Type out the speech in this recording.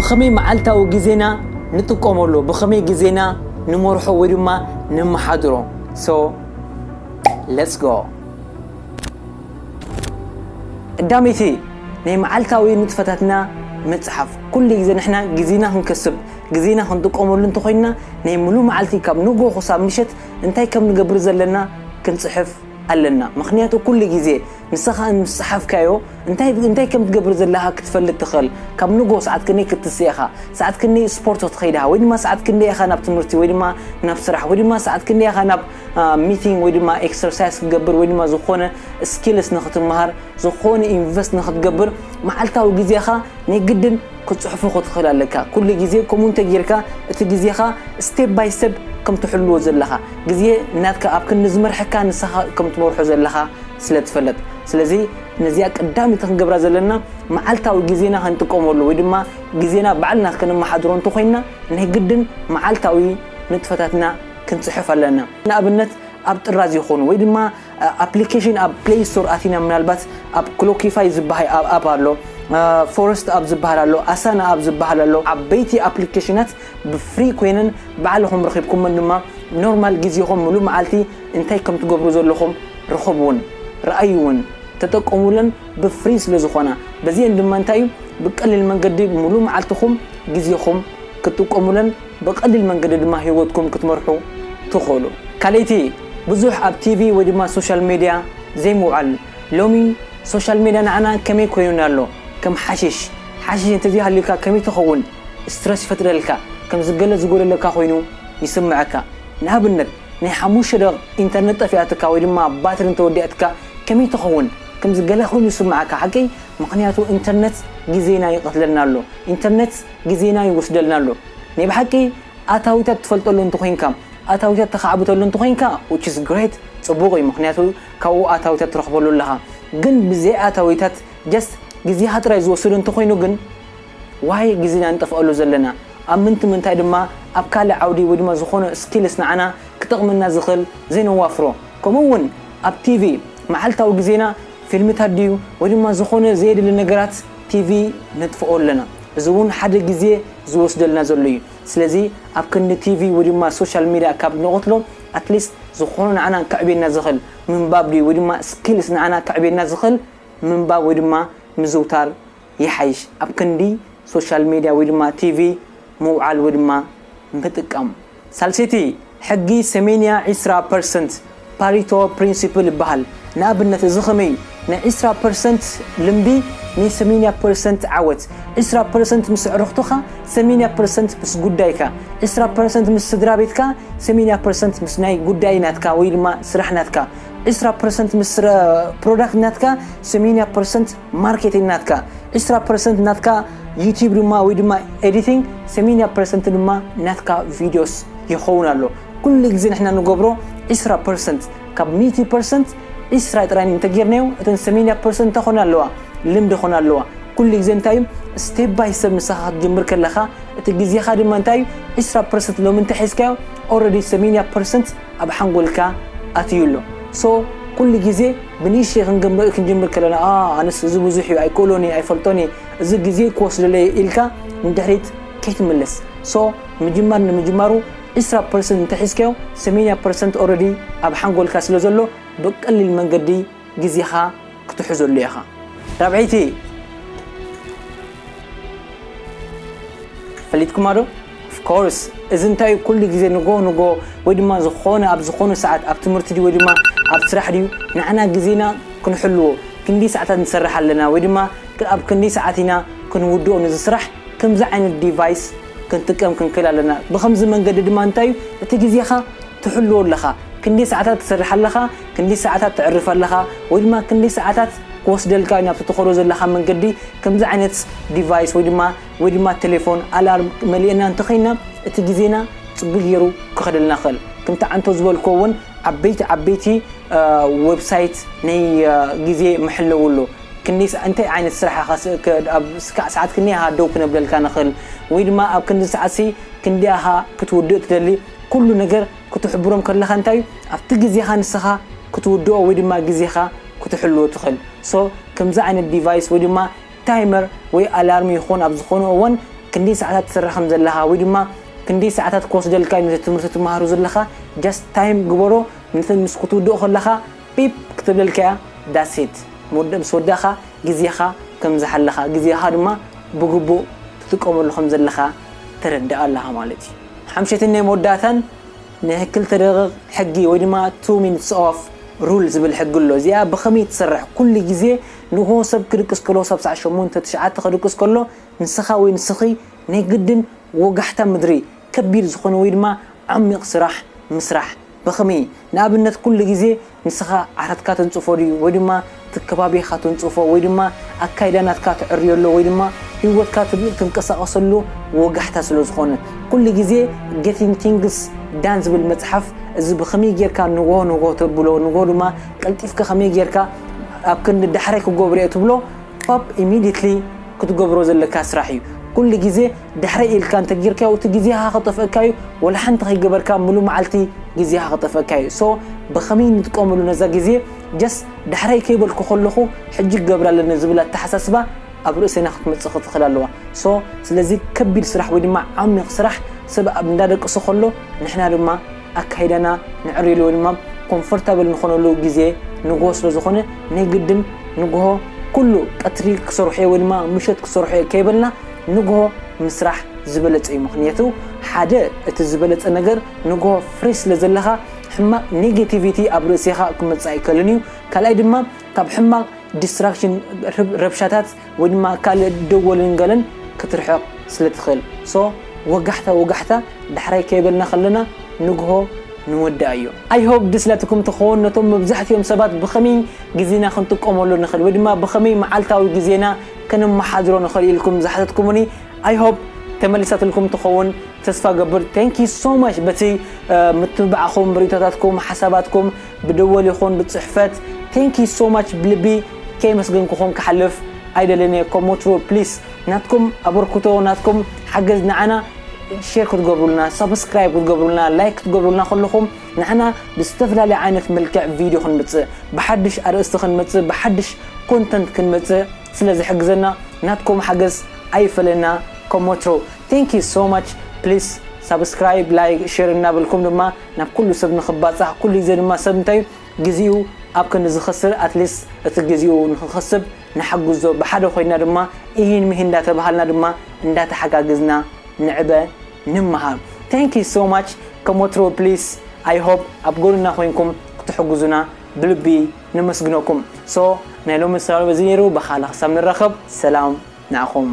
ብኸመይ መዓልታዊ ግዜና ንጥቀመሉ፣ ብኸመይ ግዜና ንመርሖ ወይ ድማ ንመሓድሮ። So let's go። ቀዳመይቲ ናይ መዓልታዊ ንጥፈታትና ምጽሓፍ። ኩሉ ግዜ ንሕና ግዜና ክንከስብ፣ ግዜና ክንጥቀመሉ እንተኾይንና፣ ናይ ሙሉ መዓልቲ ካብ ንግሆ ክሳብ ምሸት እንታይ ከም ንገብር ዘለና ክንጽሕፍ ኣለና። ምኽንያቱ ኩሉ ግዜ ንስኻ ምስ ጸሓፍካዮ እንታይ እንታይ ከም ትገብር ዘለኻ ክትፈልጥ ትኽእል። ካብ ንግሆ ሰዓት ክንደይ ክትስእ ኢኻ፣ ሰዓት ክንደይ ስፖርት ክትኸይድ ኢኻ፣ ወይ ድማ ሰዓት ክንደይ ኢኻ ናብ ትምህርቲ ወይ ድማ ናብ ስራሕ፣ ወይ ድማ ሰዓት ክንደይ ኢኻ ናብ ሚቲንግ ወይ ድማ ኤክሰርሳይዝ ክትገብር ወይ ድማ ዝኾነ ስኪልስ ንኽትመሃር፣ ዝኾነ ኢንቨስት ንኽትገብር፣ መዓልታዊ ግዜኻ ናይ ግድን ክትጽሕፎ ክትኽእል ኣለካ። ኩሉ ግዜ ከምኡ እንተ ጌርካ፣ እቲ ግዜኻ ስቴፕ ባይ ስቴፕ ከም ትሕልዎ ዘለኻ፣ ግዜ ናትካ ኣብ ክንዲ ዝመርሐካ ንስኻ ከም ትመርሖ ዘለኻ ስለ ትፈልጥ። ስለዚ ነዚኣ ቀዳሚት ክንገብራ ዘለና፣ መዓልታዊ ግዜና ክንጥቀመሉ ወይ ድማ ግዜና ባዕልና ከነመሓድሮ እንተኾይንና፣ ናይ ግድን መዓልታዊ ንጥፈታትና ክንጽሕፍ ኣለና። ንኣብነት ኣብ ጥራዝ ይኹን ወይ ድማ ኣፕሊኬሽን ኣብ ፕሌይ ስቶር ኣቲና፣ ምናልባት ኣብ ክሎኪፋይ ዝበሃል ኣብ ኣፕ ኣሎ፣ ፎረስት ኣብ ዝበሃል ኣሎ፣ ኣሳና ኣብ ዝበሃል ኣሎ። ዓበይቲ ኣፕሊኬሽናት ብፍሪ ኮይነን ባዕልኹም ረኺብኩመን ድማ ኖርማል ግዜኹም ሙሉእ መዓልቲ እንታይ ከም ትገብሩ ዘለኹም ርኸብውን፣ ረኣይውን፣ ተጠቀሙለን ብፍሪ ስለ ዝኾና። በዚአን ድማ እንታይ እዩ፣ ብቀሊል መንገዲ ሙሉእ መዓልትኹም ግዜኹም ክትጥቀሙለን፣ ብቀሊል መንገዲ ድማ ህይወትኩም ክትመርሑ ትኽእሉ። ካልኣይቲ፣ ብዙሕ ኣብ ቲቪ ወይ ድማ ሶሻል ሜድያ ዘይምውዓል። ሎሚ ሶሻል ሜድያ ንዓና ከመይ ኮይኑና ኣሎ? ከም ሓሽሽ። ሓሽሽ እንተዘይሃልዩካ ከመይ ትኸውን? ስትረስ ይፈጥረልካ፣ ከም ዝገለ ዝጎደለካ ኮይኑ ይስምዐካ። ንኣብነት፣ ናይ ሓሙሽተ ደቂቕ ኢንተርነት ጠፊኣትካ ወይ ድማ ባትሪ እንተወዲኣትካ ከመይ ትኸውን? ከም ዝገለ ኮይኑ ይስምዓካ፣ ሓቀይ? ምኽንያቱ ኢንተርነት ግዜና ይቐትለልና ኣሎ። ኢንተርነት ግዜና ይወስደልና ኣሎ። ናይ ብሓቂ ኣታዊታት ትፈልጠሉ እንተኾይንካ፣ ኣታዊታት ተኻዕብተሉ እንተኾይንካ፣ which is great፣ ጽቡቕ እዩ። ምኽንያቱ ካብኡ ኣታዊታት ትረኽበሉ ኣለኻ። ግን ብዘይ ኣታዊታት ጀስት ግዜኻ ጥራይ ዝወስድ እንተኾይኑ ግን ዋይ ግዜና ንጠፍኣሉ ዘለና? ኣብ ምንቲ ምንታይ ድማ ኣብ ካልእ ዓውዲ ወይ ድማ ዝኾነ ስኪልስ ንዓና ክጠቕመና ዝኽእል ዘይነዋፍሮ? ከምኡ እውን ኣብ ቲቪ መዓልታዊ ግዜና ፊልምታት ድዩ ወይ ድማ ዝኾነ ዘየድሊ ነገራት ቲቪ ነጥፍኦ ኣለና። እዚ እውን ሓደ ግዜ ዝወስደልና ዘሎ እዩ። ስለዚ ኣብ ክንዲ ቲቪ ወይ ድማ ሶሻል ሚድያ ካብ ንቐትሎ፣ ኣትሊስት ዝኾነ ንዓና ከዕብየና ዝኽእል ምንባብ ድዩ ወይ ድማ ስኪልስ ንዓና ከዕብየና ዝኽእል ምንባብ ወይ ድማ ምዝውታር ይሓይሽ፣ ኣብ ክንዲ ሶሻል ሜድያ ወይ ድማ ቲቪ ምውዓል ወይ ድማ ምጥቃም። ሳልሰይቲ ሕጊ ሰማንያ ዒስራ ፐርሰንት፣ ፓሪቶ ፕሪንሲፕል ይበሃል። ንኣብነት፣ እዚ ኸመይ እዩ? ናይ ዒስራ ፐርሰንት ልምዲ፣ ናይ ሰማንያ ፐርሰንት ዓወት። ዒስራ ፐርሰንት ምስ ኣዕሩኽትኻ፣ ሰማንያ ፐርሰንት ምስ ጉዳይካ፣ ዒስራ ፐርሰንት ምስ ስድራ ቤትካ፣ ሰማንያ ፐርሰንት ምስ ናይ ጉዳይ ናትካ ወይ ድማ ስራሕ ናትካ፣ ዒስራ ፐርሰንት ምስ ስረ-፣ ፕሮዳክት ናትካ፣ ሰማንያ ፐርሰንት ማርኬቲንግ ናትካ፣ ዒስራ ፐርሰንት ናትካ ዩቲዩብ ድማ ወይ ድማ ኤዲቲንግ፣ ሰማንያ ፐርሰንት ድማ ናትካ ቪዲዮስ ይኸውን ኣሎ። ኩሉ ግዜ ንሕና ንገብሮ ዒስራ ፐርሰንት፣ ካብ ሚእቲ ፐርሰንት ዒስራ ጥራይ እንተጌርናዮ፣ እተን ሰማንያ ፐርሰንት እንታይ ኾና ኣለዋ? ልምዲ ኾና ኣለዋ። ኩሉ ግዜ እንታይ እዩ? ስቴፕ ባይ ስቴፕ ንስኻ ክትጅምር ከለኻ፣ እቲ ግዜኻ ድማ እንታይ እዩ? ዒስራ ፐርሰንት ሎሚ እንተሒዝካዮ፣ ኦልሬዲ ሰማንያ ፐርሰንት ኣብ ሓንጎልካ ኣትዩ ኣሎ። ሶ፣ ኩሉ ግዜ ብንእሽተይ ክንገምር-፣ ክንጅምር ከለና፣ "ኣ፣ ኣነስ እዚ ብዙሕ እዩ፣ ኣይክእሎን እየ፣ ኣይፈልጦን እየ፣ እዚ ግዜ ክወስደለይ" ኢልካ ንድሕሪት ከይትምለስ። ሶ፣ ምጅማር ንምጅማሩ ዒስራ ፐርሰንት እንተሒዝካዮ፣ ሰማንያ ፐርሰንት ኦልሬዲ ኣብ ሓንጎልካ ስለ ዘሎ፣ ብቀሊል መንገዲ ግዜኻ ክትሕዘሉ ኢኻ። ራብዐይቲ፣ ፈሊጥኩማ ዶ? ኦፍኮርስ፣ እዚ እንታይ እዩ? ኩሉ ግዜ ንጎ ንጎ ወይ ድማ ዝኾነ፣ ኣብ ዝኾነ ሰዓት፣ ኣብ ትምህርቲ ድዩ ወይ ድማ ኣብ ስራሕ ድዩ፣ ንዓና ግዜና ክንሕልዎ። ክንደይ ሰዓታት ንሰርሕ ኣለና ወይ ድማ ክ-፣ ኣብ ክንደይ ሰዓት ኢና ክንውድኦ ነዚ ስራሕ፣ ከምዚ ዓይነት ዲቫይስ ክንጥቀም ክንክእል ኣለና። ብኸምዚ መንገዲ ድማ እንታይ እዩ? እቲ ግዜኻ ትሕልዎ ኣለኻ። ክንደይ ሰዓታት ትሰርሕ ኣለኻ፣ ክንደይ ሰዓታት ተዕርፍ ኣለኻ፣ ወይ ድማ ክንደይ ሰዓታት ክወስደልካ እዩ ናብቲ ትኸዶ ዘለኻ መንገዲ። ከምዚ ዓይነት ዲቫይስ ወይ ድማ፣ ወይ ድማ ቴሌፎን ኣላርም መሊእና እንተኸይና፣ እቲ ግዜና ጽቡቕ ገይሩ ክኸደልና ይኽእል። ከምቲ ዓንቶ ዝበልክዎ እውን ዓበይቲ ዓበይቲ፣ እ፣ ዌብሳይት ናይ፣ እ፣ ግዜ መሐለዊ ኣሎ። ክንደይ ሰ-፣ እንታይ ዓይነት ስራሕ ኢኻ ስ-፣ ከ-፣ ኣብ ስካ-፣ ሰዓት ክንደይ ኢኻ ደው ክነብለልካ ንኽእል፣ ወይ ድማ ኣብ ክንዲ ሰዓትሲ ክንደይ ኢኻ ክትውድእ ትደሊ፣ ኩሉ ነገር ክትሕብሮም ከለኻ እንታይ እዩ፣ ኣብቲ ግዜኻ ንስኻ ክትውድኦ ወይ ድማ ግዜኻ ክትሕልዎ ትኽእል። ሶ፣ ከምዚ ዓይነት ዲቫይስ ወይ ድማ ታይመር ወይ ኣላርም ይኹን ኣብ ዝኾነ እዋን ክንደይ ሰዓታት ትሰርሕ ከም ዘለኻ ወይ ድማ ክንደይ ሰዓታት ክወስደልካ እዩ ነቲ ትምህርቲ ትመሃሩ ዘለኻ። Just time ግበሮ። ነቲ ምስ ክትውድኦ ከለኻ ፒፕ ክትብለልካ እያ። ዳሴት ምስ ወዳእኻ ግዜኻ ከም ዝሓለኻ፣ ግዜኻ ድማ ብግቡእ ትጥቀመሉ ከም ዘለኻ ተረድእ ኣለኻ ማለት እዩ። ሓምሸትን ናይ መወዳእታን ናይ ክልተ ደቂቕ ሕጊ ወይ ድማ two minutes off rule ዝብል ሕጊ ኣሎ። እዚኣ ብኸመይ ትሰርሕ? ኩሉ ግዜ ንግሆ ሰብ ክድቅስ ከሎ፣ ሰብ ሰዓት ሸሞንተ ትሽዓተ ክድቅስ ከሎ፣ ንስኻ ወይ ንስኺ ናይ ግድን ወጋሕታ ምድሪ፣ ከቢድ ዝኾነ ወይ ድማ ዓሚቕ ስራሕ ምስራሕ። ብኸመይ? ንኣብነት ኩሉ ግዜ ንስኻ ዓራትካ ተንጽፎ ድዩ ወይ ድማ እቲ ከባቢኻ ተንጽፎ ወይ ድማ ኣካይዳ ናትካ ትዕርዮ ኣሎ ወይ ድማ ህይወትካ ትብ- ትንቀሳቐሰሉ ወጋሕታ ስለ ዝኾነ። ኩሉ ግዜ Getting Things Done ዝብል መጽሓፍ፣ እዚ ብኸመይ ጌርካ ንግሆ ንግሆ ተብሎ፣ ንግሆ ድማ ቀልጢፍካ ከመይ ጌርካ ኣብ ክንዲ ዳሕረይ ክገብሮ እየ ትብሎ፣ ፓፕ ኢሚዲየትሊ ክትገብሮ ዘለካ ስራሕ እዩ። ኩሉ ግዜ ዳሕረይ ኢልካ እንተጌርካዮ፣ እቲ ግዜኻ ክጠፍእካ እዩ። ወላ ሓንቲ ከይገበርካ፣ ሙሉ መዓልቲ ግዜኻ ክጠፍእካ እዩ። ሶ ብኸመይ ንጥቀመሉ ነዛ ግዜ? ጀስ ዳሕረይ ከይበልኩ ከለኹ ሕጂ ክገብር ኣለኒ ዝብል ኣተሓሳስባ ኣብ ርእሰና ክትመጽእ ክትኽእል ኣለዋ። ሶ ስለዚ ከቢድ ስራሕ ወይ ድማ ዓሚቕ ስራሕ ሰብ ኣብ እንዳደቅሱ ከሎ፣ ንሕና ድማ ኣካይዳና ንዕርየሉ ወይ ድማ ኮምፎርታብል ንኾነሉ ግዜ ንግሆ ስለ ዝኾነ፣ ናይ ግድን ንግሆ ኩሉ ቀትሪ ክሰርሖ ወይ ድማ ምሸት ክሰርሖ ከይበልና ንግሆ ምስራሕ ዝበለጸ እዩ። ምኽንያቱ ሓደ እቲ ዝበለጸ ነገር ንግሆ ፍሬሽ ስለ ዘለኻ፣ ሕማቕ ኔጌቲቪቲ ኣብ ርእሴኻ ክመጽእ ኣይክእልን እዩ። ካልኣይ ድማ ካብ ሕማቕ ዲስትራክሽን፣ ረብሻታት ወይ ድማ ካልእ ደወልን ገለን ክትርሕቕ ስለ ትኽእል። ሶ ወጋሕታ ወጋሕታ ዳሕራይ ከይበልና ከለና ንግሆ ንወድኣ እዩ። I hope ድስላትኩም ትኸውን። ነቶም መብዛሕትኦም ሰባት ብኸመይ ግዜና ክንጥቀመሉ ንኽእል ወይ ድማ ብኸመይ መዓልታዊ ግዜና ከነመሓድሮ ንኽእል ኢልኩም ዝሓተትኩምኒ፣ I hope ተመሊሳትልኩም ትኸውን ተስፋ ገብር። Thank you so much በቲ ምትብባዕኹም፣ ርእይቶታትኩም፣ ሓሳባትኩም ብደወል ይኹን ብጽሕፈት። Thank you so much ብልቢ ከየመስገንኩኹም ክሓልፍ ኣይደልን እየ። ኮሞትሮ ፕሊስ ናትኩም ኣበርክቶ፣ ናትኩም ሓገዝ ንዓና ሼር ክትገብሩልና፣ ሳብስክራይብ ክትገብሩልና፣ ላይክ ክትገብሩልና ከለኹም ንዓና ብዝተፈላለየ ዓይነት መልክዕ ቪድዮ ክንመጽእ፣ ብሓድሽ ኣርእስቲ ክንመጽእ፣ ብሓድሽ ኮንተንት ክንመጽእ ስለ ዝሕግዘና ናትኩም ሓገዝ ኣይፈለና። ኮሞትሮ Thank you so much። ፕሊስ ሳብስክራይብ፣ ላይክ፣ ሼር እናበልኩም ድማ ናብ ኩሉ ሰብ ንኽባጻሕ፣ ኩሉ ግዜ ድማ ሰብ እንታይ እዩ ግዜኡ ኣብ ክንዲ ዝኸስር፣ ኣትሊስት እቲ ግዜኡ ንኽኸስብ ንሓግዞ። ብሓደ ኮይና ድማ ኢሂን ምሂን እንዳተባሃልና ድማ እንዳተሓጋግዝና ንዕበ፣ ንመሃር። Thank you so much። ከም ወትሮ ፕሊስ I hope ኣብ ጎንና ኮይንኩም ክትሕግዙና ብልቢ ነመስግነኩም። ሶ ናይ ሎሚ ሰላም በዚ ነይሩ። ብኻልእ ክሳብ ንራኸብ ሰላም ንዓኹም።